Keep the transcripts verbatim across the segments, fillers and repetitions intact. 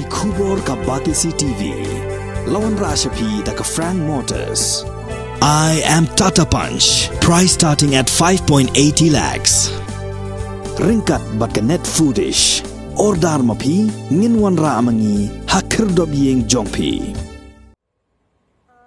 Khubor ka Batesi T V. La wanrah sha phi da ka Frank Motors. I am Tata Punch. Price starting at five point eighty lakhs. Ryngkat bad ka Net Foodish. Order ma phi, ngin wanrah ma ngi ha khyrdop ïing jong phi.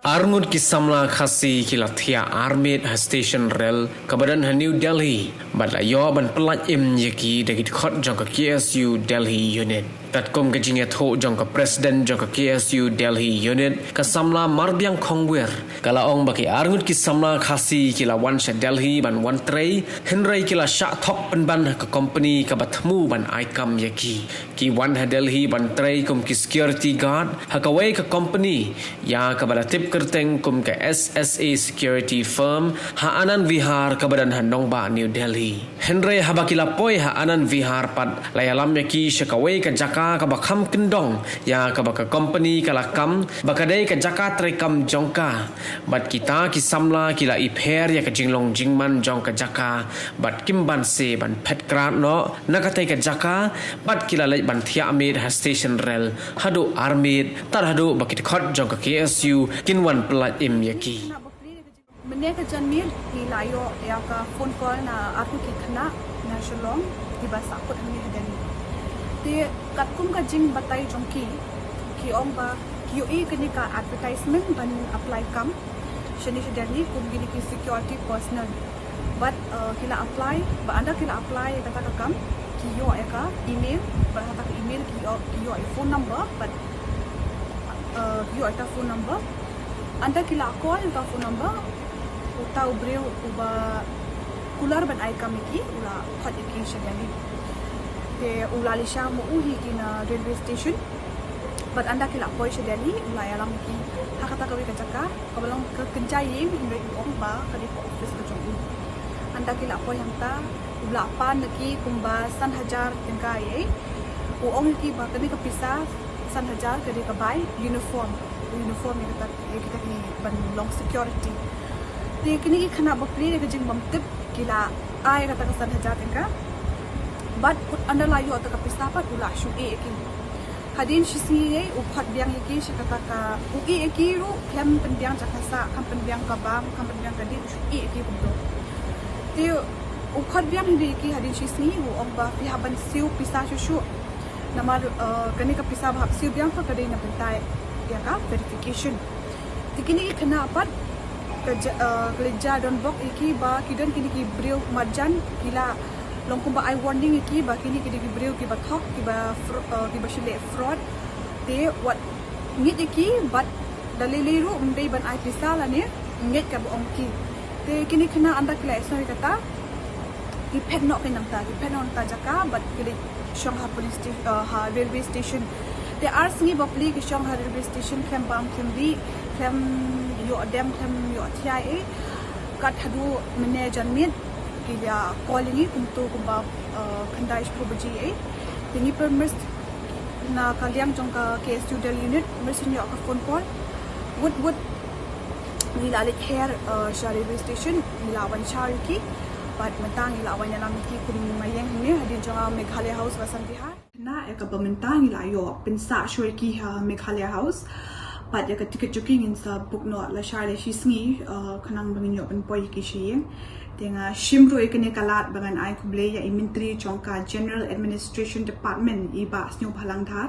Arngut ki samla Khasi ki la thiah armiet ha station rel kaba don ha New Delhi bad la ïoh ban pyllait im ïa ki da ki dkhot jong ka K S U Delhi unit. Katkum ka jingïathuh jong ka president jong ka K S U Delhi unit, ka samla Marbiang Khongwir, ka la ong ba ki arngut ki samla Khasi ki la wan sha Delhi ban wan trei, hynrei ki la shah thok pynban ha ka company kaba thmu ban ai kam ïa ki. Ki wan ha Delhi ban trei kum ki security guard ha kawei ka company ïa kaba la tip kyrteng kum ka S S A security firm ha Anand Vihar kaba don ha nongbah New Delhi. Hynrei haba ki la poi ha Anand Vihar pat, la ïalam ïa ki sha kawei ka jaka kaba kham kyndong ïa kaba ka company ka la kam, ba ka dei ka jaka treikam jong ka. Bad kita ki samla ki la ipher ïa ka jinglong jingman jong ka jaka bad kim banse ban phet krad noh na katei ka jaka, bad ki la leit ban thiah miet ha station rel haduh armiet, tad haduh ba ki dkhot jong ka K S U kin wan pyllait im ïa ki. Mynne ka janmiet ngi la ïoh ïa ka phone call na arngut ki khynnah na Shillong kiba sahkut hangne ha Delhi. Te katkum ka jingbatai jong ki, ki ong ba ki ïohi kane ka advertisement ban apply kam shane sha Delhi kum kine ki security personnel. Bad uh, ki la apply, bad ynda ki la apply ïa kata ka kam, ki ïoh ïa ka email, bad ha kata ka email ki ïoh, ki ïoh ïa phone number, bad uh, ki ïoh ïa ka phone number. Ynda ki la call ïa ka phone number, uta u briew uba kular ban ai kam ïa ki u la khot ïa ki sha Delhi. Te u la leit shah ma u hi ki na railway station. Bad ynda ki la poi sha Delhi u la ïalam ïa ki ha kata kawei ka jaka kaba long ka kynja ïing, hynrei u ong ba ka dei ka office ka jong u. Ynda ki la poi hangta u la pan ïa ki kumba san hajar tyngka ïa u. U ong ïa ki ba kane ka pisa san hajar ka dei ka bai uniform. Uniform ïa kata, ïa kita ki ban long security. Te kine ki khynnah bapli da ka jingbymtip ki la ai kata ka san hajar tyngka. Bad ynda la ïoh kata ka pisa pat u la shu ïeh ïa ki. Hadien shisngi ïa u khot biang ïa ki sha kata ka, u ïeh ïa ki ruh khlem pynbiang jaka sah, khlem pynbiang ka bam, khlem pynbiang ka dih, u shu ïeh ïa ki kumto. Te u khot biang ïa ki hadien shisngi u ong ba phi hap ban siew pisa shuh shuh. Namar uh, kane ka pisa ba hap siew biang ka dei na bynta ïa ka verification. Te kine ki khynnah pat ka ja, uh, ka la ja don bok ïa ki ba ki don kine ki briew marjan ki la long kumba ai warning ïa ki ba kine ki dei ki briew kiba thok, kiba fr-, uh, kiba shu leh fraud. Te wat ngeit ïa ki bad da lei lei ruh ym dei ban ai pisa lane ngeit kaba ong ki. Te kine ki khynnah ynda ki la ïasnoh ïa kata ki phet noh ki nangta, ki phet noh nangta jaka bad ki leit shong ha police sta-, uh, ha railway station. Te ar sngi bapli ki shong ha railway station khlem bam khlem dih, khlem ïoh dem khlem ïoh thiah ei. Kat haduh mynne janmiet ki la call ïa ngi kumto kumba uh, khyndai shiphew baje ei. Te ngi pyrmist na ka liang jong ka K S U Delhi unit, myrmist ïoh ka phone call. Wut wut ngi la leit her uh, sha railway station, ngi la wan shah ïa ki. Bad mynta ngi la wan ïalam ïa ki kum nga ïeng hangne hadien jong ka Meghalaya House Vasant Vihar. Na ïa kaba mynta ngi la ïoh pynsah shuwa ïa ki ha Meghalaya House. Bad ïa ka tiket jong ki ngin sa book noh lashai lashisngi, uh, khnang ba ngin ïoh pynpoi ïa ki sha ïing. Te nga shim ruh ïa kane ka lad ba ngan ai khublei ïa i Myntri jong ka General Administration Department i Bah Sniawbhalang Dhar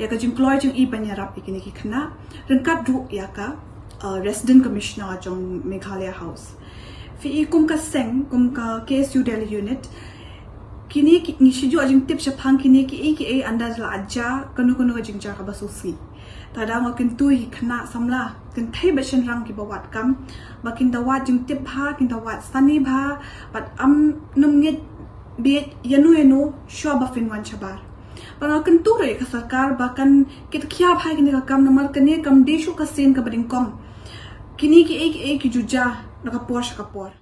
ïa ka jingkloi jong i ban ïarap ïa kine ki khynnah ryngkat ruh ïa ka, uh, Resident Commissioner jong Meghalaya House. Phi i kum ka seng, kum ka K S U Delhi unit, kine ki, ngi shu ïoh jingtip shaphang kine kiei kiei ynda la jia kano kano ka jingjia kaba sngewsih. Te da nga kyntu ïa ki khynnah samla kynthei bad shynrang kiba wad kam ba kin da wad jingtip bha, kin da wad sani bha, bad ym nym ngeit bieit ïano ïano shuwa ba phin wan shabar. Bad nga kyntu ruh ïa ka sorkar ba kan kit khia bha ïa kane ka kam namar kane kam dei shuh ka sien kaba nyngkong. Kine kiei kiei ki ju jia na ka por sha ka por.